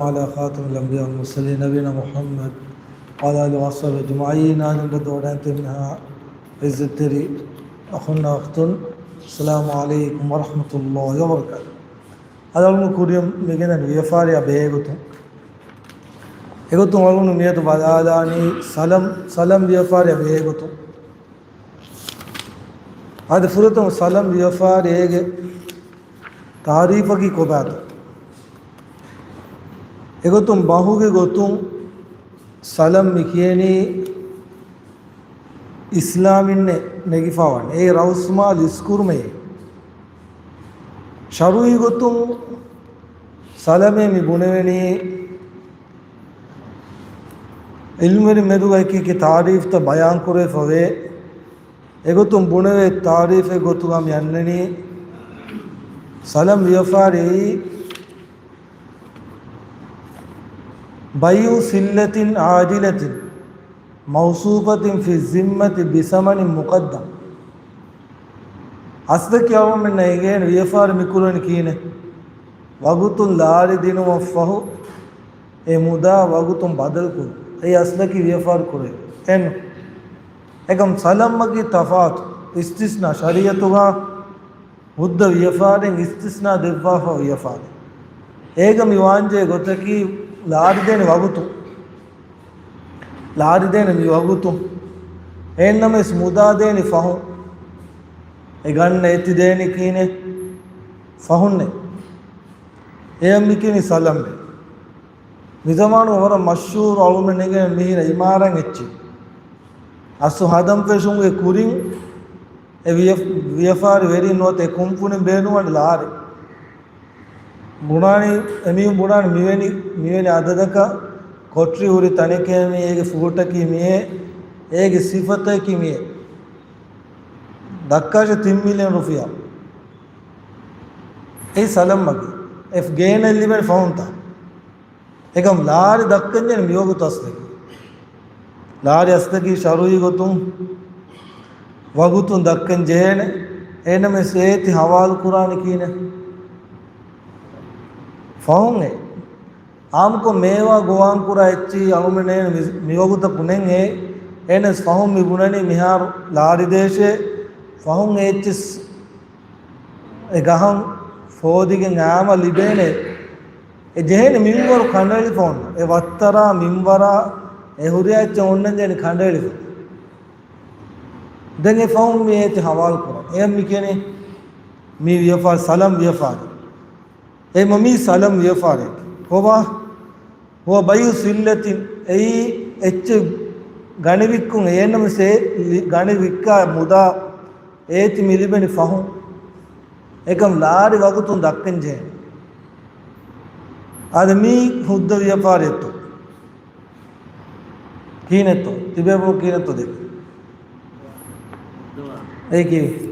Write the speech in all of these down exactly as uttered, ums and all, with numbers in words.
އަލާ ޚާތަމިލް އަންބިޔާ ވަލް މުރްސަލީން ނަބީނާ މުޙައްމަދު ވަޢަލާ އާލިހި ވަޞަޙްބިހި އަޖްމަޢީން. އާދެ، އަޅުގަނޑު ވަޑައިގެން ތިބެނީ މިހާ ޢިއްޒަތްތެރި އަޚުންނާ އުޚްތުން، އައްސަލާމު ޢަލައިކުމް ވަރަޙްމަތުﷲި ވަބަރަކާތުހު. އަދި އަޅުގަނޑު ކުރިއަށް މިގެންދަނީ ވިޔަފާރިއާ ބެހޭގޮތުން. އެގޮތުން އަޅުގަނޑު މިއަދު ބަލާލާނީ ސަލަމް، ސަލަމް ވިޔަފާރިއާ ބެހޭގޮތުން. އާދެ، ފުރަތަމަ ސަލަމް ވިޔަފާރި އޭގެ ތާރީފަކީ ކޮބާތޯ؟ އެގޮތުން ބަހުގެ ގޮތުން ސަލަމް މި ކިޔެނީ އިސްލާމިންނެއް ނެގިފަވަން އެ ރައުސްމާލު އިސްކުރުމެއް. ޝަރުޢީ ގޮތުން ސަލަމޭ މި ބުނެވެނީ ޢިލްމުވެރިން މެދުގަ އެކި އެކި ތާރީފްތައް ބަޔާންކުރެވިފަވޭ. އެގޮތުން ބުނެވޭ ތާރީފެއް ގޮތުގަ މި އަންނަނީ، ސަލަމް ވިޔަފާރިއީ، بيع سلعة عاجلة موصوفة في الذمة بثمن مقدر. އަސްލަކީ އަޅުގަނޑުމެންނަށް އެނގޭނެ ވިޔަފާރި މިކުރަނީ ކިހިނެއް؟ ވަގުތުން ލާރި ދިނުމަށްފަހު އެ މުދާ ވަގުތުން ބަދަލުކުރުން. އެއީ އަސްލަކީ ވިޔަފާރި ކުރޭ. އެން. އެކަމް ސަލަމްއަކީ ތަފާތު، އިސްތިސްނާ. ޝަރީޢަތުގަ ހުއްދަ ވިޔަފާރިން އިސްތިސްނާ ދެއްވާފަ ވިޔަފާރި. އޭގަ މި ވާންޖެހޭ ގޮތަކީ ލާރި ދޭނެ ވަގުތު. ލާރި ދޭނެ މި ވަގުތު. އެހެންނަމަވެސް މުދާ ދޭނެ ފަހުން. އެ ގަންނަ އޭތި ދޭނެ ކިހިނެއް؟ ފަހުންނޭ. އެޔަށް މި ކިޔަނީ ސަލަމް. މިޒަމާނު ވަރަށް މަޝްހޫރު އަޅުމެން ނެގެން މިހިރަ އިމާރާތް އެއްޗެއް. އަސްލު ހަދަން ފެށުމުގެ ކުރިން އެ ވިޔަ-، ވިޔަފާރި ވެރިން ނުވަތަ އެ ކުންފުނިން ބޭނުންވަނީ ލާރި. ބުނާނީ، އެމީހުން ބުނާނީ މިވެނި، މިވެނި އަދަދަކަށް ކޮޓަރި ހުރި ތަނެކޭ މީ، އޭގެ ފޫޓަކީ މިއޭ، އޭގެ ސިފަތަކީ މިއޭ. ދައްކާށޭ ތިން މިލިއަން ރުފިޔާ. އެއީ ސަލަމްއަކީ. އެ ގޭނައިން ލިބެން ފަހުންތާ. އެކަމް ލާރި ދައްކަންޖެހޭނެ މިވަގުތު އަސްލަކީ. ލާރި އަސްލަކީ ޝަރުޢީ ގޮތުން ވަގުތުން ދައްކަން ޖެހޭނެ. އެހެންނަމަވެސް އޭތި ހަވާލު ކުރާނީ ކިހިނެއް؟ ފަހުން އެ. އާއްމުކޮށް މޭވާ ގޮވާން ކުރާ އެއްޗިހި އަޅުމެންނޭ މި-، މިވަގުތަކު ނެތް އެ. އެހެނަސް ފަހުން މި ބުނަނީ މިހާރު ލާރި ދޭށޭ. ފަހުން އެ އެއްޗިސް އެ ގަހަށް ފޯދިގެން އާމަ ލިބޭނެ. އެ ޖެހޭނެ މިންވަރު ކަނޑައެޅިފަ އޮންނަ. އެ ވައްތަރާ މިންވަރާ އެ ހުރިހާ އެއްޗެއް އޮންނަން ޖެހޭނެ ކަނޑައެޅިފަ. ދެން އެ ފަހުން މި އޭތި ހަވާލު ކުރަން. އެޔަށް މި ކިޔަނީ މި ވިޔަފާރި، ސަލަމް ވިޔަފާރި. އެ މަ މީ ސަލަމް ވިޔަފާރި. ކޮބާ؟ هو بيع سلعة، އެއީ އެއްޗެއް ގަނެވިއްކުން. އެހެންނަމަވެސް އެ ލި-، ގަނެ ވިއްކާ މުދާ އޭތި މި ލިބެނީ ފަހުން. އެކަމް ލާރި ވަގުތުން ދައްކަން ޖެހޭނެ. އާދެ، މީ ހުއްދަ ވިޔަފާރިއެއްތޯ؟ ކިހިނެއްތޯ؟ ތިބޭފުޅުން ކިހިނެއްތޯ ދެއްކި؟ އެއީ ކީއްވެ؟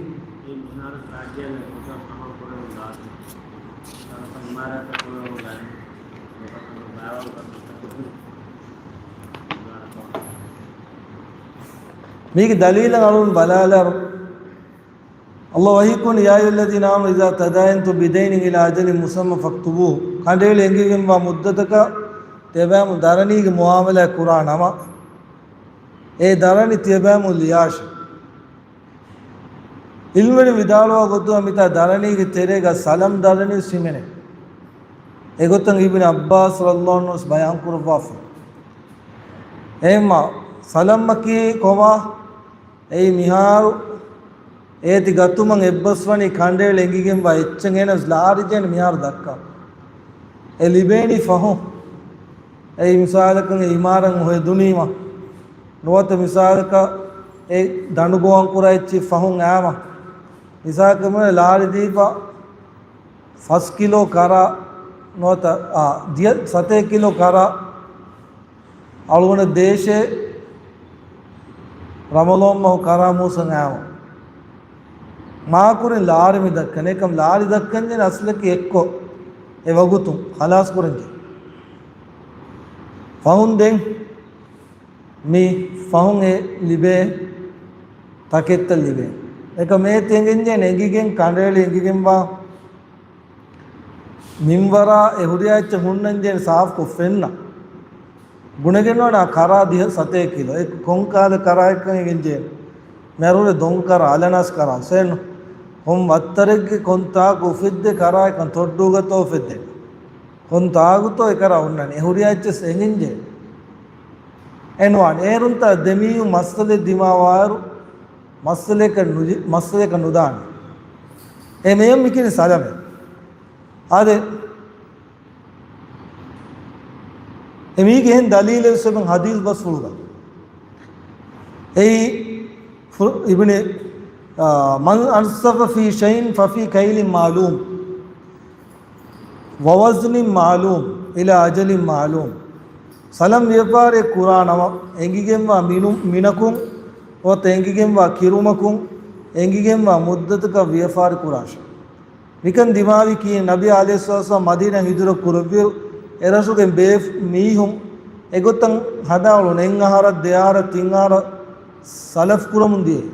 މީގެ ދަލީލަށް އަޅުން ބަލާލާރު. ﷲ ވަޙީކުރަނީ، يا أيها الذين آمنوا إذا تداينتم بدين إلى أجل مسمى فاكتبوه. ކަނޑައެޅި އެނގިގެންވާ މުއްދަތަކަށް ތިޔަބައިމު ދަރަނީގެ މުޢާމަލާތް ކުރާ ނަމަ، އެ ދަރަނި ތިޔަބައިމު ލިޔާށޭ. ޢިލްމުވެރިން ވިދާޅުވާ ގޮތުގަ މިތާ ދަރަނީގެ ތެރޭގަ ސަލަމް ދަރަނިވެސް ހިމެނޭ. އެގޮތަށް އިބްނު ޢައްބާސް ރަޟިޔަﷲ ޢަންހު ވެސް ބަޔާންކުރައްވާފަ. އެހެންމަ ސަލަމްއަކީ ކޮބާ؟ އެއީ މިހާރު އޭތި ގަތުމަށް އެއްބަސްވަނީ ކަނޑައެޅި އެނގިގެންވާ އެއްޗެއް. އެހެނަސް ލާރި ޖެހޭނެ މިހާރު ދައްކަން. އެ ލިބޭނީ ފަހުން. އެއީ މިސާލަކަށް އެ އިމާރާތް ހެދުނީމަ، ނުވަތަ މިސާލަކަށް އެ ދަނޑު ގޮވާން ކުރާ އެއްޗެއް ފަހުން އައިމަ، މިސާލަކަށް ލާރި ދީފަ ފަސް ކިލޯ ކަރާ ނުވަތަ، އާ، ދިޔަ ސަތޭކަ ކިލޯ ކަރާ އަޅުގަނޑަށް ދޭށޭ ރަމަޟާން މަހު ކަރާ މޫސަން އައިމަ. މާކުރިން ލާރި މި ދައްކަން. އެކަމް ލާރި ދައްކަން ޖެހޭނެ އަސްލަކީ އެއްކޮށް އެ ވަގުތު ޚަލާސް ކުރަން ޖެހޭ. ފަހުން ދެން މި ފަހުން އެ ލިބޭ ތަކެއްތައް ލިބޭ. އެކަމް އޭތި އެނގިގެން ޖެހޭނެ އެނގިގެން ކަނޑައެޅި އެނގިގެންވާ މިންވަރާ އެ ހުރިހާ އެއްޗެއް ހުންނަންޖެހޭނެ ސާފުކޮށް ފެންނަ. ބުނެގެން ވާނެ ކަރާ ދިހަ ސަތޭކަ ކިލޯ. އެ ކޮން ކާލެ ކަރާއެއްކަން އެނގެންޖެހޭނެ. މިހާރު ހުރެ ދޮން ކަރާ، އަލަނާސް ކަރާ، ސޭނު. ކޮން ވައްތަރެއްގެ ކޮން ތާކު އުފެއްދޭ ކަރާއެއްކަން ތޮއްޑޫގަތޯ އުފެއްދޭ. ކޮން ތާކުތޯ އެ ކަރާ ހުންނަނީ. އެ ހުރިހާ އެއްޗެސް އެނގެންޖެހޭނެ. އެންވާން އޭރުންތާ ދެމީހުން މައްސަލައެއް ދިމާވާއިރު، މައްސަލައަކަށް ނުޖެ-، މައްސަލައަކަށް ނުދާނެ. އެ މެޔަން މިކިނި ސަލަމެއް. އާދެ، އެ މީގެ އެހެން ދަލީލެއް ވެސް އެބަ ހަދީސް ބަސްފުޅުގަ. އެއީ ފު-، އިބްނި، އާ، "من أنصف في شيء ففي كيل معلوم ووزن معلوم إلى أجل معلوم." ސަލަމް ވިޔަފާރި ކުރާ ނަމަ، އެނގިގެންވާ މިނު-، މިނަކުން، އޮތަ އެނގިގެންވާ ކިރުމަކުން، އެނގިގެންވާ މުއްދަތަކަށް ވިޔަފާރި ކުރާށެ. މިކަން ދިމާވީ ކީއް؟ ނަބީ ޢަލައިހިއްސަލާތު ވައްސަލާމް މަދީނާ ހިޖުރަ ކުރެއްވިއިރު، އެރަށުގެ ބޭފު މީހުން އެގޮތަށް ހަދާއުޅުނު އެއް އަހަރަށް ދެ އަހަރަށް ތިން އަހަރަށް ސަލަފް ކުރަމުން ދިޔައީ.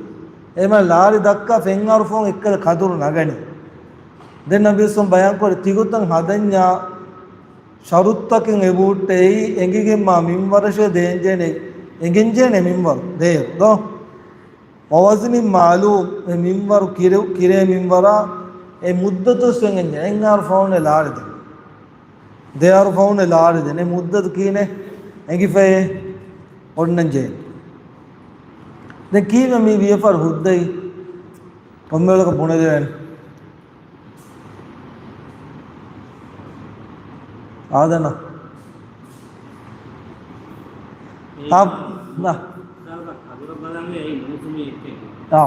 އެމަ ލާރި ދައްކާ ފެންއަރު ފަހުން އެއްކަލަ ކަދުރު ނަގަނީ. ދެން ނަބީ ސަލް ބަޔާންކުރި ތިގޮތަށް ހަދަންޏާ ޝަރުތަކެއް އެބަހުއްޓޭ އެނގިގެންވާ މިންވަރަށޭ ދޭންޖޭނެ، އެނގެންޖޭނެ މިންވަރު ދޭއިރު ދޯ. ވަވަޒްނި މާލޫމް، އެ މިންވަރު ކިރެ-، ކިރޭ މިންވަރާ އެ މުއްދަތު ވެސް އެނގެންޖެ، އެއް އަހަރު ފަހުންނެ ލާރިދެން. ދެ އަހަރު ފަހުންނެ ލާރިދެން. އެ މުއްދަތު ކީނެ އެނގިފައޭ އޮންނަންޖެހޭ. ދެން ކީއްވެ މި ވިޔަފާރި ހުއްދައީ؟ ކޮންމެވަރަކަށް ބުނެދެވޭނެ. އާދަނާ. އާ، ނާ. ކަދުރަށް ބަލަންވީ އެއީ މޫސުމީ އެއްޗެއް. އާ.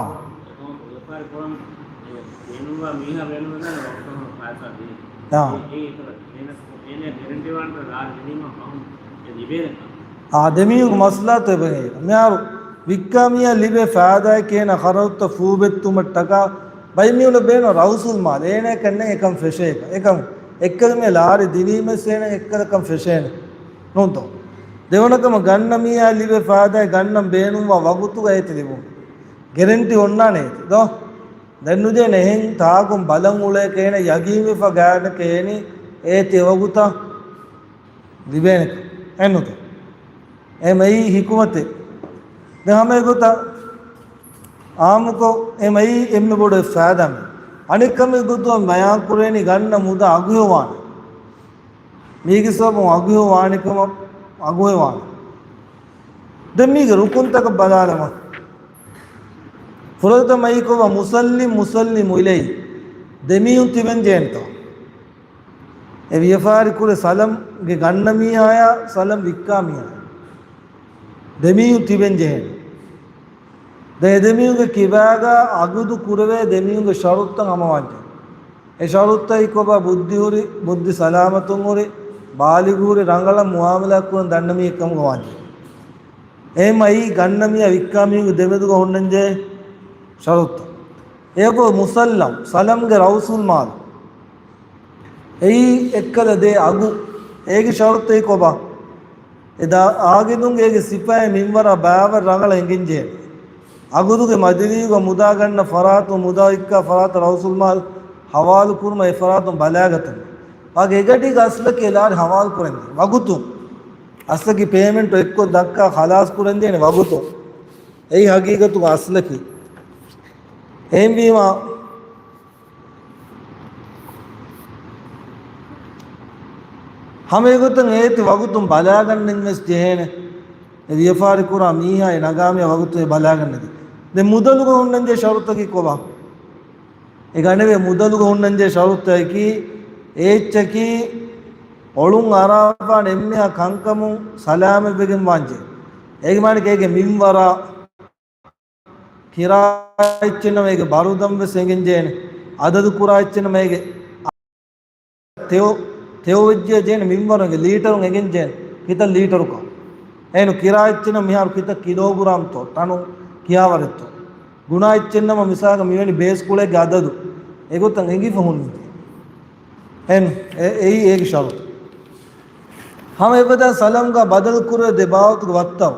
އެކަމަކު ވިޔަފާރި ކުރަން އެ ބޭނުންވާ މީހާ ބޭނުންވެގެން ވަގުތު ފައިސާ ދީ. އާ. އެ، އެ، އެ، އޭނަ، އޭނަ ގެރެންޓީ ވާންތަ ލާރި ދިނީމަ ފަހުން އެ ލިބޭނެ. އާ، ދެމީހުން މަސްލަހަތު އެބަ ހޭ. މިހާރު ވިއްކާ މީހާ ލިބޭ ފައިދާއަކީ އޭނަ ޚަރަދުތައް ފޫބެއްތުމަށްޓަކާ ބައެއް މީހުންނަށް ބޭނުން ރައުސުލް މާލެ. އޭނައަކަށް ނެތް އެކަން ފެށޭކަށް. އެކަން އެއްކަލަ މި ލާރި ދިނީމަސް އޭނަ އެއްކަލަކަން ފެށޭނެ. ނޫންތޯ؟ ދެވަނަކަމަށް ގަންނަ މީހާ ލިބޭ ފައިދާއެއް ގަންނަން ބޭނުންވާ ވަގުތުގަ އޭތި ލިބުން. ގެރެންޓީ އޮންނާނެ އޭތި ދޯ؟ ދެން ނުޖެހޭނެ އެހެން ތާކުން ބަލަން އުޅޭކަށް އޭނަ ޔަގީންވެފަ ގާތްގަނޑަކަށް އޭނަ އޭތި އެވަގުތަށް ލިބޭނެކަން. އެންނުތަ؟ އެ މައި ހިކުމަތެއް. ދެ ހަމަ އެގޮތަށް އާއްމުކޮށް އެ މައި އެންމެ ބޮޑު އެއް ފައިދާ މި. އަނެއް ކަމެއް ގޮތުން ބަޔާން ކުރޭނީ ގަންނަ މުދާ އަގުހެވާނެ. މީގެ ސަބަބުން އަގުހެވާނެ ކަމަށް އަގުހެވާނެ. ދެން މީގެ ރުކުންތަކަށް ބަލާލަމާ. ފުރަތަމަ މައި ކޮބާ؟ މުސައްލިމް، މުސައްލިމު އިލައި. ދެމީހުން ތިބެން ޖެހޭނެތޯ؟ އެ ވިޔަފާރި ކުރެ ސަލަމްގެ ގަންނަ މީހާޔާ ސަލަމް ވިއްކާ މީހާ. ދެމީހުން ތިބެން ޖެހޭނެ. ދެ އެ ދެމީހުންގެ ކިބާގަ އަގުދު ކުރެވޭ ދެމީހުންގެ ޝަރުތައް ހަމަވާންޖެ. އެ ޝަރުތައް ކޮބާ؟ ބުއްދި ހުރި، ބުއްދި ސަލާމަތުން ހުރި، ބާލިޣު ހުރި، ރަނގަޅަށް މުއާމަލާ ކުރަން ދަންނަ މީހެއް ކަމުގަ ވާންޖެ. އެހެންމަ އެއީ ގަންނަ މީހާ ވިއްކާ މީހުންގެ ދެމެދުގަ ހުންނަންޖެހޭ ޝަރުތު. އެއަކު މުސައްލަމް، ސަލަމްގެ ރައުސުލް މާލު. އެއީ އެއްކަލަ ދޭ އަގު. އޭގެ ޝަރުތެއް ކޮބާ؟ އެ ދާ އާގިދުންގެ އޭގެ ސިފައެއް މިންވަރާ ބާވަށް ރަނގަޅަށް އެނގެންޖެހޭ. އަގުދުގެ މަޖިލީގަ މުދާ ގަންނަ ފަރާތުން، މުދާ ވިއްކާ ފަރާތަށް ރައުސުލް މާލް ހަވާލު ކުރުމަށް އެ ފަރާތުން ބަލާގަތުން. ވާގެ އެގަޑީގަ އަސްލަކީ ލާރި ހަވާލު ކުރަންޖެ ވަގުތު. އަސްލަކީ ޕޭމެންޓު އެއްކޮށް ދައްކާ ޚަލާސް ކުރަންޖެހޭނެ ވަގުތު. އެއީ ހަގީގަތުގަ އަސްލަކީ. އެހެންވީމާ، ހަމަ އެގޮތަށް އޭތި ވަގުތުން ބަލާގަންނަން ވެސް ޖެހޭނެ. އެ ވިޔަފާރި ކުރާ މީހާ އެ ނަގާ މި ވަގުތު އެ ބަލާގަންނަދީ. ދެން މުދަލުގަ ހުންނަންޖެހޭ ޝަރުތަކީ ކޮބާ؟ އެ ގަނެވޭ މުދަލުގަ ހުންނަންޖެހޭ ޝަރުތަކީ، އެއްޗަކީ އޮޅުން އަރާފާނެ އެންމެހާ ކަންކަމުން ސަލާމަތްވެގެން ވާންޖެ. އޭގެ މާނަ އޭގެ މިންވަރާ ކިރާ އެއްޗެއްނަމަ އޭގެ ބަރުދަން ވެސް އެނގެންޖޭނެ. އަދަދު ކުރާ އެއްޗެއްނަމަ އޭގެ ތެޔޮ، ތެޔޮ ވެއްޖެ ޖޭނެ މިންވަރު އެނގެ ލީޓަރުން އެނގެންޖޭނެ. ކިތައް ލީޓަރުކަން. އޭނު ކިރާ އެއްޗެއްނަމަ މިހާރު ކިތައް ކިލޯގްރާމްތޯ، ޓަނު ކިހާވަރެއްތޯ. ގުނާ އެއްޗެއްނަމަ މިސާލަކަށް މިވެނި ބޭސް ކުޅެއްގެ އަދަދު. އެގޮތަށް އެނގިފަ ހުންނަންޖެ. އެން، އެ، އެއީ އޭގެ ޝަރުތު. ހަމަ އެފަދަ ސަލަމްގަ ބަދަލު ކުރެ ދެ ބާވަތުގެ ވައްތަރު.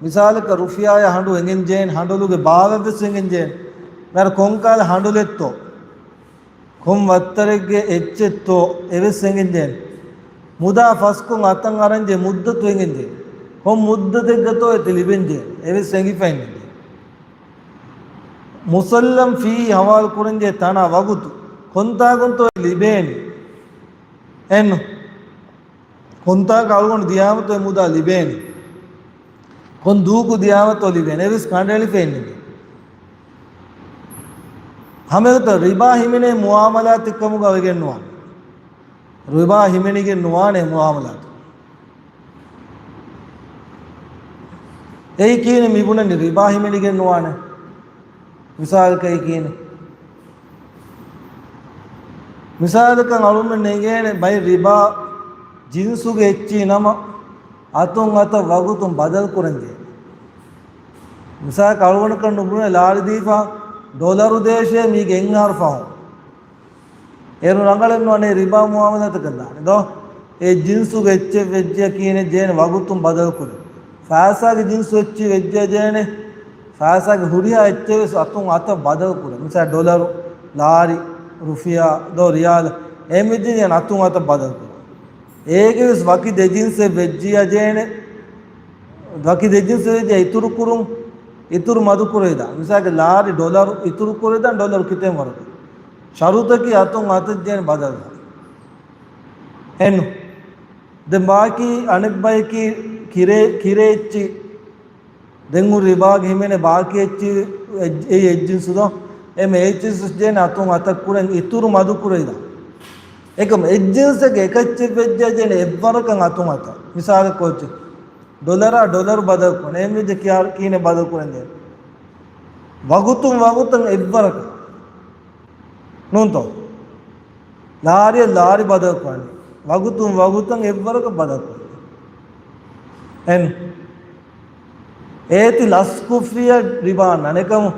މިސާލަކަށް ރުފިޔާޔާ ހަނޑު އެނގެންޖޭން، ހަނޑޮލުގެ ބާވަތްވެސް އެނގެންޖޭން. މިހާރު ކޮންކާލަ ހަނޑޮލެއްތޯ؟ ކޮން ވައްތަރެއްގެ އެއްޗެއްތޯ އެވެސް އެނގެންޖެހޭނެ. މުދާ ފަސްކޮށް އަތަށް އަރަންޖެހޭ މުއްދަތު އެނގެންޖެހޭ. ކޮން މުއްދަތެއްގަތޯ އެތި ލިބެންޖެހޭ އެވެސް އެނގިފައެއްނެތް. މުސައްލަމް ފީ ހަވާލު ކުރަންޖެހޭ ތަނާ ވަގުތު ކޮންތާކުންތޯ ލިބޭނެ. އެން. ކޮންތާކަށް އަޅުގަނޑު ދިޔާމަތޯ އެ މުދާ ލިބޭނެ. ކޮން ދުވަހަކު ދިޔާމަތޯ ލިބޭނެ. އެވެސް ކަނޑައެޅިފައެއްނެތް. ހަމައެގޮތަށް ރިބާ ހިމެނޭ މުއާމަލާތެއްކަމުގަ ވެގެންނުވާނެ. ރިބާ ހިމެނިގެން ނުވާނެ މުއާމަލާތު. އެއީ ކީނެ މިބުނަނީ ރިބާ ހިމެނިގެން ނުވާނެ. މިސާލަކަށް އެއީ ކީނެ. މިސާލަކަށް އަޅުމެން ނެގޭނެ ބައި ރިބާ ޖިންސުގެ އެއްޗިހި ނަމަ އަތުން އަތަށް ވަގުތުން ބަދަލު ކުރަންޖެހޭ. މިސާލަކަށް އަޅުގަނޑަކަށް ނުބުނެ ލާރި ދީފަ ޑޮލަރު ދޭށޭ މީގެ އެއް އަހަރު ފަހުން. އޭރު ރަނގަޅެއް ނުވާނެ ރިބާ މުއާމަލާތަކަށް ދާނެ ދޯ. އެ ޖިންސުގެ އެއްޗެއް ވެއްޖެޔާ ކީނެ ޖޭނެ ވަގުތުން ބަދަލު ކުރޭ. ފައިސާގެ ޖިންސު އެއްޗިހި ވެއްޖެޔާ ޖޭނެ ފައިސާގެ ހުރިހާ އެއްޗެއް ވެސް އަތުން އަތަށް ބަދަލު ކުރޭ. މިސާލަށް ޑޮލަރު، ލާރި، ރުފިޔާ، ދޯ ރިޔާލް، އެހެން ވެއްޖެ ޖޭނެ އަތުން އަތަށް ބަދަލު ކުރޭ. އޭގެ ވެސް ވަކި ދެ ޖިންސެއް ވެއްޖިޔާ ޖޭނެ، ވަކި ދެ ޖިންސެއް ވެއްޖިޔާ އިތުރު ކުރުން، އިތުރު މަދު ކުރެވިދާނެ. މިސާލަކަށް ލާރި ޑޮލަރު އިތުރު ކުރެވިދާނެ ޑޮލަރު ކިތައް ވަރަކަށް. ޝަރުތަކީ އަތުން އަތަށް ޖޭނެ ބަދަލު. އެން. ދެން ބާކީ އަނެއް ބަޔަކީ ކިރޭ، ކިރޭ އެއްޗި. ދެން ހުރި ރިބާގެ ހިމެނޭ ބާކީ އެއްޗި، އެއް، އެއް ޖިންސު ދޯ. އެމެ އެއް ޖިންސު ޖޭނެ އަތުން އަތަށް ކުރެން އިތުރު މަދު ކުރެވިދާނެ. އެކަމް އެއް ޖިންސެއްގެ އެކައްޗެއް ވެއްޖެ ޖޭނެ އެއްވަރަކަށް އަތުން އަތަށް. މިސާލަކަށް ކޯޗެއް. ޑޮލަރާ ޑޮލަރު ބަދަލު ކުރަން. އެހެން ވެއްޖެ ކިޔާ، ކީނެ ބަދަލު ކުރަން ޖޭނެ. ވަގުތުން ވަގުތަށް އެއްވަރަކަށް. ނޫންތޯ؟ ލާރިއަށް ލާރި ބަދަލު ކުރަނީ. ވަގުތުން ވަގުތަށް އެއްވަރަކަށް ބަދަލު ކުރަނީ. އެން. އޭތި ލަސްކޮށްފިޔަ ރިބާ ނަނެކަމު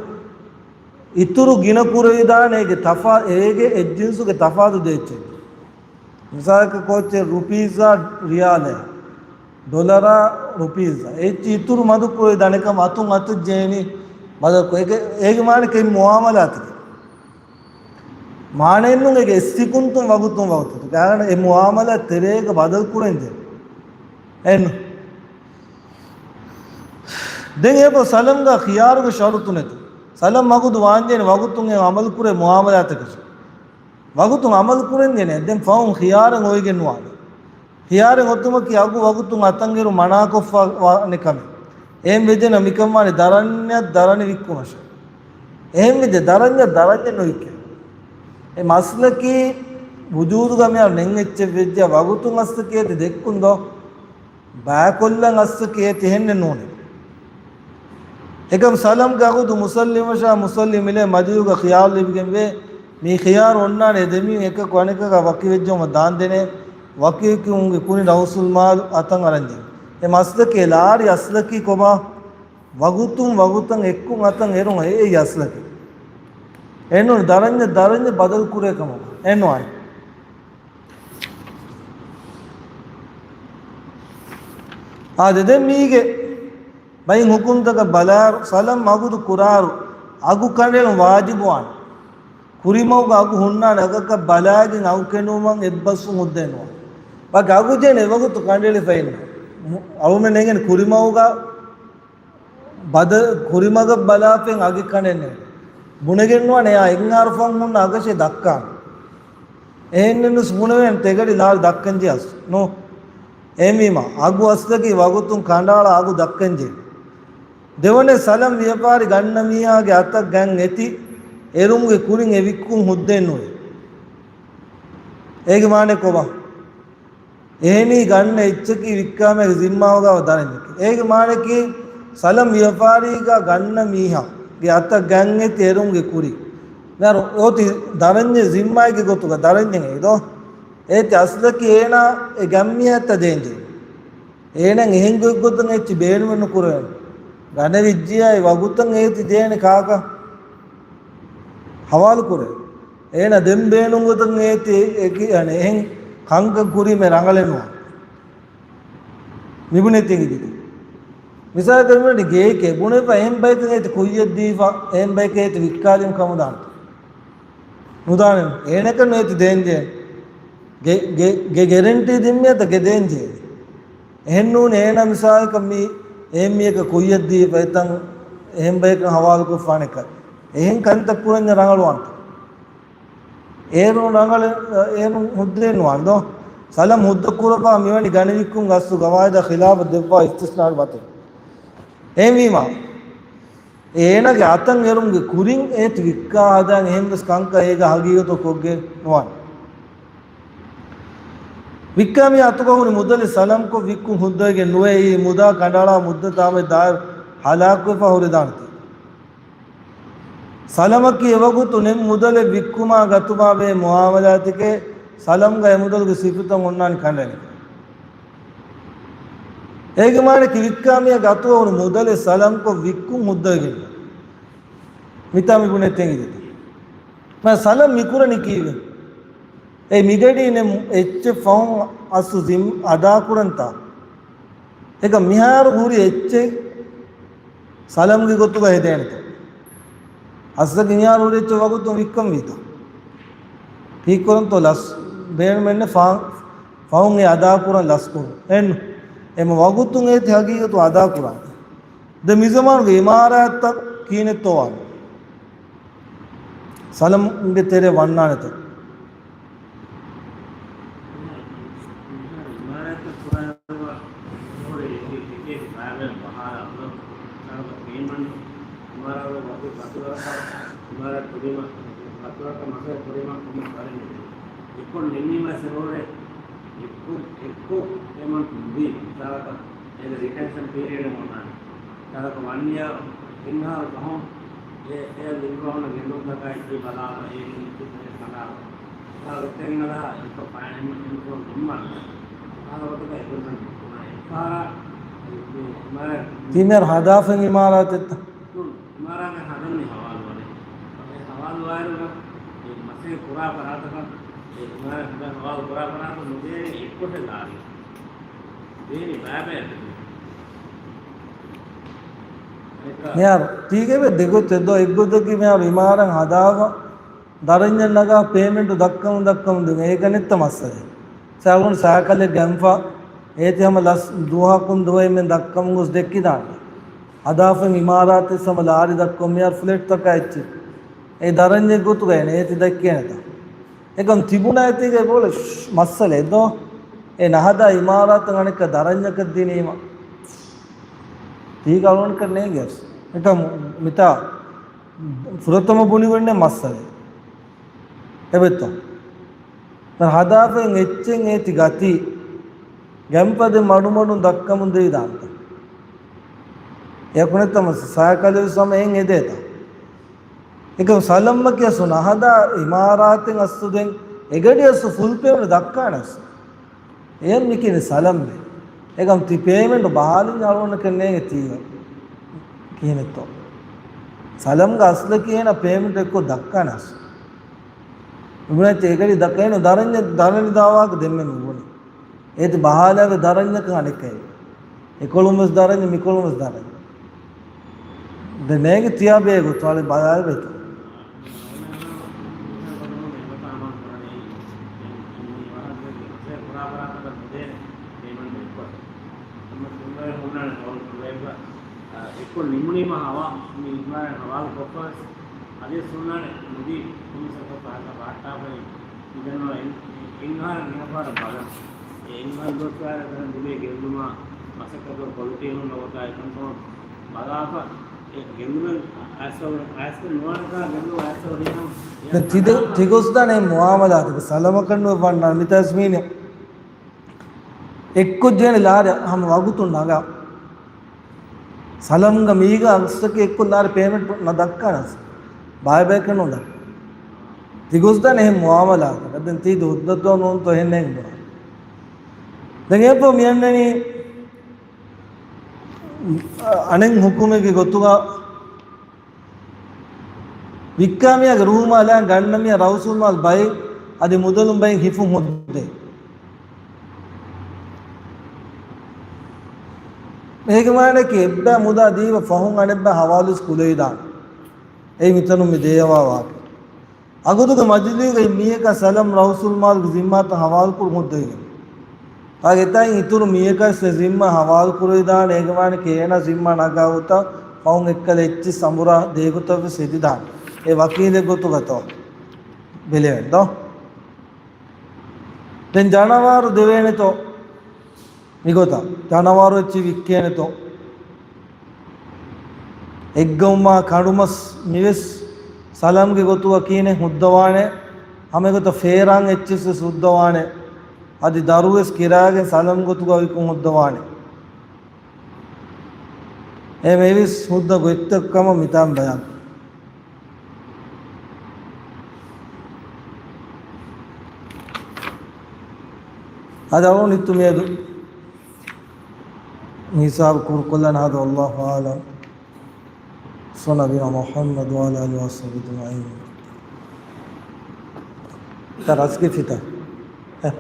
އިތުރު ގިނަ ކުރެވިދާނެ އޭގެ ތަފާ، އޭގެ އެއް ޖިންސުގެ ތަފާތު ދޭއްޗެއް. މިސާލަކަށް ކޯޗެއް ރުޕީޒާ ރިޔާލެއް، ޑޮލަރާ ރުޕީޒާ، އެއްޗި އިތުރު މަދު ކުރެވިދާނެ ކަމަށް އަތުން އަތަށް ޖޭނީ ބަދަލު ކުރޭ. އޭގެ، އޭގެ މާނަ ކެއް މުއާމަލާތެކޭ. މާނައެއްނު އޭގެ އެއްސިކުންތުން ވަގުތުން ވަގުތުން. ގާނަ އެ މުއާމަލާ ތެރޭގަ ބަދަލު ކުރެން ޖެހޭ. އެން. ދެން އެބަ ސަލަމްގަ ޚިޔާރުގެ ޝަރުތު ނެތު. ސަލަމް ވަގުތު ވާންޖޭނެ ވަގުތުން އެ އަމަލު ކުރޭ މުއާމަލާތަކަށް. ވަގުތުން އަމަލު ކުރެން ޖެނެ. ދެން ފަހުން ޚިޔާރެއް އޮވެގެން ނުވާނެ. ޚިޔާރެއް އޮތުމަކީ އަގު ވަގުތުން އަތަށް އެރު މަނާކޮށްފަ ވާނެ ކަމެއް. އެހެން ވެއްޖެނަމަ މިކަން ވާނެ ދަރަންޏަށް ދަރަނި ވިއްކުމަށް. އެހެން ވެއްޖެ ދަރަންޏަށް ދަރަންޏެއް ނުވިއްކޭ. އެ މަސްލަކީ ވުޖޫދުގަ މިހާރު ނެތް އެއްޗެއް ވެއްޖެ ވަގުތުން އަސްލަކީ އޭތި ދެއްކުން ދޯ. ބައިކޮށްލަން އަސްލަކީ އޭތި އެހެންނެއް ނޫނޭ. އެކަމް ސަލަމްގެ އަގުދު މުސައްލިމަށާ މުސައްލިމް މިލޭ މަޖިލީހުގަ ޚިޔާރު ލިބިގެންވޭ. މި ޚިޔާރު އޮންނާނެ އެ ދެމީހުން އެކަކު އަނެކަކާ ވަކިވެއްޖެއުމަށް ދާންދެނޭ. ވަކިވެއްޖެއުމުގެ ކުރިން ރައުސުލްމާލު އަތަށް އަރަންޖެހޭ. އެ މަސްލަކީ އެ ލާރި އަސްލަކީ ކޮބާ؟ ވަގުތުން ވަގުތަށް އެއްކުން އަތަށް އެރުން އެއީ އަސްލަކީ. އެނޫން ދަރަންޏަށް ދަރަންޏަށް ބަދަލު ކުރޭ ކަމަކަށް. އެން ވާނެ. އާދެ، ދެން މީގެ ބައިން ހުކުމްތަކަށް ބަލާއިރު، ސަލަމް އަގުދު ކުރާއިރު، އަގު ކަނޑައެޅުން ވާޖިބުވާނެ. ކުރިމަގުގަ އަގު ހުންނާނެ، އަގަކަށް ބަލާގެން އަގު ކެނޑުމަށް އެއްބަސްވުން ހުއްދައެއް ނުވާނެ. ވަކި އަގު ޖެނެ އެވަގުތު ކަނޑައެޅިފައެއްނު. އަޅުމެން ނޭނގެން ކުރިމަގުގަ ބަދަ، ކުރިމަގަށް ބަލާފައި އަގެއް ކަނޑެއް ނެތް. ބުނެގެން ނުވާނެ އެއާ އެއް އަހަރު ފަހުން ހުންނަ އަގަށޭ ދައްކާނެ. އެހެންނެއްނުސް ބުނެވޭނެ ތެގަޑި ލާރި ދައްކަންޖެހޭ އަސް ނޫ. އެހެންވީމަ، އަގު އަސްލަކީ ވަގުތުން ކަނޑައަޅާ އަގު ދައްކަންޖެހޭ. ދެވަނަ ސަލަމް ވިޔަފާރި ގަންނަ މީހާގެ އަތަށް ގަން އެތި އެރުމުގެ ކުރިން އެ ވިއްކުން ހުއްދައެއް ނުވޭ. އޭގެ މާނަ ކޮބާ؟ އެހެނީ ގަންނަ އެއްޗަކީ ވިއްކާމޭގެ ޒިންމާގަވާ ދަރަންޏެކޭ. އޭގެ މާނައަކީ، ސަލަމް ވިޔަފާރީގަ ގަންނަ މީހާގެ އަތަށް ގަން އެތި އެރުމުގެ ކުރި. މިހާރު އޮތީ ދަރަންޏެއް ޒިންމާއެއްގެ ގޮތުގަ ދަރަންޏެއް އެއީ ދޯ. އޭތި އަސްލަކީ އޭނާ އެ ގަންމީހާއަށް ދޭންޖެހޭ. އޭނައަށް އެހެން ގޮތްގޮތުން އެއްޗެއް ބޭނުމެއް ނުކުރެވޭނެ. ގަނެވިއްޖިޔާ އެ ވަގުތަށް އޭތި ދޭނެ ކާކަށް ހަވާލު ކުރޭ. އޭނަ ދެން ބޭނުން ގޮތަށް އޭތި އެކި، އަނެ، އެހެން ކަންކަން ކުރީމޭ ރަނގަޅެއް ނުވާ. މިބުނެތީ އެނގިދިތި. މިސާލަކަށް މިވަނީ ގޭކޭ ބުނެފަ އެހެން ބަޔަކަށް އޭތި ކުއްޔަށް ދީފަ، އެހެން ބަޔަކަށް އޭތި ވިއްކާލީމަ ކަމުދާން. ނުދާނެ. އޭނަކަށް ނުވެތި ދޭންޖެހޭ. ގެ، ގެ، ގެ ގެރެންޓީ ދިންމިއަތަ ގެ ދޭންޖެހޭ. އެހެންނޫން އޭނަ މިސާލަކަށް މި އެހެންމީހަކަށް ކުއްޔަށް ދީފަ އެތަން އެހެން ބަޔަކަށް ހަވާލުކޮށްފާނެކަށް. އެހެން ކަންތައް ކުރަންޏާ ރަނގަޅުވާންތަ؟ އޭރުން ރަނގަޅެއް، އޭރުން ހުއްދައެއް ނުވާނެ ދޯ. ސަލަމް ހުއްދަ ކުރައްވާ މިވަނީ ގަނެވިއްކުން އަސްލު ގަވާއިދާ ޚިލާފަށް ދެއްވާ އިސްތިސްނާގެ ބަތެއް. އެހެންވީމާ، އޭނާގެ އަތަށް އެރުމުގެ ކުރިން އޭތި ވިއްކާ ހަދާން އެހެން ވެސް ކަންކަން އޭގަ ހަގީގަތު ކޮށްގެން ނުވާނެ. ވިއްކާ މި އަތުގަ ހުރި މުދަލެއް ސަލަމްކޮށް ވިއްކުން ހުއްދަވެގެން ނުވޭ. އެއީ މުދާ ކަނޑައަޅާ މުއްދަތާމެ ދާއިރު ހަލާކުވެފަ ހުރެދާނެތީ. ސަލަމަކީ އެވަގުތު ނެތް މުދަލެއް ވިއްކުމާ ގަތުމާ ވޭ މުއާމަލާތެކޭ، ސަލަމްގަ އެ މުދަލުގެ ސިފަތައް އޮންނާނެ ކަނޑައެޅިފަ. އޭގެ މާނައަކީ ވިއްކާ މީހާ ގަތުގަ ހުރި މުދަލެއް ސަލަމްކޮށް ވިއްކުން ހުއްދަވެގެން. މިތާ މި ބުނެ ތެން އިދިތަ؟ މާ ސަލަމް މިކުރަނީ ކީއްވެ؟ އޭ މިގަޑީ ނެ އެއްޗެއް ފަހުން އަސްލު ޒިން އަދާކުރަންތާ؟ އެކަ މިހާރު ހުރި އެއްޗެއް ސަލަމްގެ ގޮތުގަ ހެދޭނެތަ؟ އަސްލަކީ މިހާރު ހުރި އެއްޗެއް ވަގުތުން ވިއްކަން ވީތަ؟ ކީއްކުރަންތޯ ލަސް ބޭނުމެއްނެ ފާ-، ފަހުން އެ އަދާކުރަން ލަސްކުރުން. އެން އެމަ ވަގުތުން އޭތި ހަގީގަތު އަދާކުރާނެ. ދެ މިޒަމާނުގެ އިމާރާތްތައް ކީނެއްތޯ ވާނެ؟ ސަލަމްގެ ތެރެ ވަންނާނެތަ؟ އިމާރާތްތައް ކުރާ އެކޭ ބާވެ ބަހާ އަބުލަ ކަރަބަ ޕޭމަންޓް އިމާރާތު ވަކި ބަތުރަކަ އިމާރާތް ކުރީމަ ބަތުރަކަ މަސައް ކުރީމަ ކޮންމެ ފަރިން އެއްކޮށް ނިންމީމަ ސެރޯޑެ އެއްކޮށް އެއްކޮށް ޕޭމަންޓް ނުދީ މިސާލަކަށް އޭގެ ރިޓެންޝަން ޕީރިއަޑެއް އޮންނާނެ. ތަރަކަ ވަން އިޔާ އެއްނަހަރު ފަހުން އެ، އެ ލިބިވަހުން ގެންދުންތަކާ އެއްޗެއް ބަލާފަ، އޭ އެއްޗެއް ކަނޑާފަ. އެއްފަހަރަށް ގޮތެއް ނަގާ، އެއްފަ ފައިން އެމް އެމް ކޯ ދެއްމާ. އެއްފަހަރަށް ގޮތަކަށް އެގްރިމެންޓް ކުރުމާ. އެއްފަހަރަށް ތިމެރ ހަދާފަ އިމާރާތެއްތަ؟ އިމާރާތެއް ހަދަން މި ހަވާލުވަނީ. އެ ހަވާލުވާއިރުގަ އެ މަސައްކަތް ކުރާ ފަރާތަކަށް، އެ އިމާރާތް ހަދަން ހަވާލު ކުރާ ފަރާތަށް ނުދޭނެ އެއްކޮށެއް ލާރި. ދޭނެ ބައިބައި މިހާރު ތީގެ ދެގޮތެއް ދޯ އެއްގޮތަކީ މިހާރު އިމާރާތް ހަދާފަ ދަރަންޏެއް ނަގާ ޕޭމެންޓު ދައްކަމުން ދައްކަމުން ދިން. އޭގަ ނެއްތަ މައްސަލައެއް؟ ސާގުން ސައިކަލެއް ގެންފަ އޭތި ހަމަ ލަސް ދުވަހަކުން ދުވަހެއްމެން ދައްކަމުން ގޮސް ދެއްކިދާނެ. ހަދާފަ އިމާރާތެއް ހަމަ ލާރި ދައްކަމުން މިހާރު ފްލެޓްތަކާ އެއްޗެއް. އެ ދަރަންޏެއް ގޮތުގަ އޭނަ އޭތި ދައްކޭނެތަ؟ އެކަމް ތިބުނާ އޭތީގަ ބޯޅެ މައްސަލައެއް ދޯ؟ އެ ނަހަދާ އިމާރާތަށް އަނެއްކާ ދަރަންޏަކަށް ދިނީމަ ތީގަ އަޅުގަނޑަކަށް ނޭނގެ. އެކަމް މިތާ ފުރަތަމަ ބުނިގޮންނެ މައްސަލައެއް. އެބެއްތޯ؟ ހަދާފައިން އެއްޗެއް އޭތި ގަތީ ގެންފަ ދެ މަޑުމަޑުން ދައްކަމުން ދެވިދާނެތަ؟ އެކުނެތަ މަސް ސައިކަލެއް ވެސް ހަމަ އެއް އެދޭތަ؟ އެކަމް ސަލަމްއަކީ އަސްލު ނަހަދާ އިމާރާތެއް އަސްލު ދެން އެގަޑި އަސްލު ފުލް ޕޭމަންޓް ދައްކާނެ އަސްލު. އެހެން މިކިނި ސަލަމްމެ. އެކަމް ތި ޕޭމެންޓު ބަހާލިން އަޅުގަނޑަކަށް ނޭނގެ ތީގަ. ކިހިނެއްތޯ؟ ސަލަމްގަ އަސްލަކީ އޭނަ ޕޭމެންޓް އެއްކޮށް ދައްކާނެ އަސްލު. އެބުނައްޗެ އެގަޑި ދައްކައިނު ދަރަންޏެއް ދަރަނި ދާވާގެ ދެންމެ މި ބުނި. އޭތި ބަހާލާގެ ދަރަންޏަކަށް އަނެއްކައި. އެކޮޅުން ވެސް ދަރަންޏެއް، މިކޮޅުން ވެސް ދަރަންޏެއް. ދެން ނޭނގެ ތިޔާ ބޭގޮތު އަޅެ ބަލާލެވޭތޯ. އެއްކޮށް ނިމުނީމަ ހަވާ، މި އިމާން ހަވާލު ކޮށްފަވެސް، އަދި ސުންނާނެ ނުދީ ކުނިސަކަ ފަހަކަ ބާއްޓާފައި މިދަންނަވަ އިން-، އިންހާރަ މިހަފާރަ ބަލަން. އެ އިންހާރަ ދުވަސްވަރަ ދަރަން ދިމޭ ގެއްލުމާ މަސައްކަތު ކޮލިޓީ ހުންނަ ގޮތާ އެކަންކަމަށް ބަލާފަ، އެ ގެއްލުމެއް އައިސް، އައިސް ނުވާނެކާ ގެއްލުމެއް އައިސް ހުރިހާ ތި-، ތިގޮސްދާނެ މުއާމަލާތުގެ ސަލަމަކަށް ނުވެ ވަންނާނެ މިތާސް މީނެ. އެއްކޮށް ޖެހޭނެ ލާރި ހަމަ ވަގުތުން ނަގާ. ސަލަމްގަ މީގަ އަސްލަކީ އެއްކޮށް ލާރި ޕޭމެންޓް ނަ ދައްކާނަސް. ބާއިބަޔަކަށް ނުދައްކާ. ތިގޮސްދާނެ އެހެން މުއާމަލާތަކަށް. ދެން ތީ ހުއްދަތޯ ނޫންތޯ އެހެން ނޭނގެ ބުނާ. ދެން އެއަށްފަހު މިއަންނަނީ އަނެއް ހުކުމެއްގެ ގޮތުގަ ވިއްކާ މީހާގެ ރޫމާ ލާން ގަންނަ މީހާ ރައުސުލްމާލް ބައެއް އަދި މުދަލުން ބައެއް ހިފުން ހުއްދޭ. އޭގެ މާނައަކީ އެއްބައި މުދާ ދީފަ ފަހުން އަނެއްބައި ހަވާލުވެސް ކުލެވިދާނެ. އެއީ މިތަނުން މި ދޭހަވާ ވާހަކަ. އަގުދުގެ މަޖިލީގައި މީހަކަށް ސަލަމް ރައުސުލް މާލުގެ ޒިންމާތައް ހަވާލުކުރުން ހުއްދަވިގެން. އާގެތާއިން އިތުރު މީހަކަށް އެ ޒިންމާ ހަވާލުކުރެވިދާނެ އޭގެ ވާނެ ކޭނާ ޒިންމާ ނަގާ ގޮތަށް ފަހުން އެއްކަލަ އެއްޗިސް އަނބުރާ ދޭ ގޮތަށް ވެސް ހެދިދާނެ. އެ ވަކީލެއް ގޮތުގަތޯ ބެލެވެން ދޯ. ދެން ޖަނަވާރު ދެވޭނެތޯ؟ މިގޮތަށް ޖަނަވާރު އެއްޗި ވިއްކޭނެތޯ؟ އެއްގައުމާ ކަނޑުމަސް މިވެސް ސަލަމްގެ ގޮތުގަ ކީނެ ހުއްދަވާނެ. ހަމައެގޮތަށް ފޭރާން އެއްޗިސް ވެސް ހުއްދަވާނެ. އަދި ދަރުވެސް ކިރާގެން ސަލަމް ގޮތުގަ ވިކުން ހުއްދަވާނެ. އެ މެވެސް ހުއްދަ ގޮތްތައް ކަމަށް މިތާން ބަޔާން. އަދި އަޅުގަނޑު މިއަދު މި ހިސާބު ކުރުކޮށްލަން ހާދަ. ވައްލާހު އަޢުލަމް. ސައްލައްލާހު ޢަލާ ނަބިއްޔިނާ މުޙައްމަދު ވަޢަލާ އާލިހި ވަޞަޙްބިހި އަޖްމަޢީން. ތަ ރަސްގެ ފިތަ. އެ.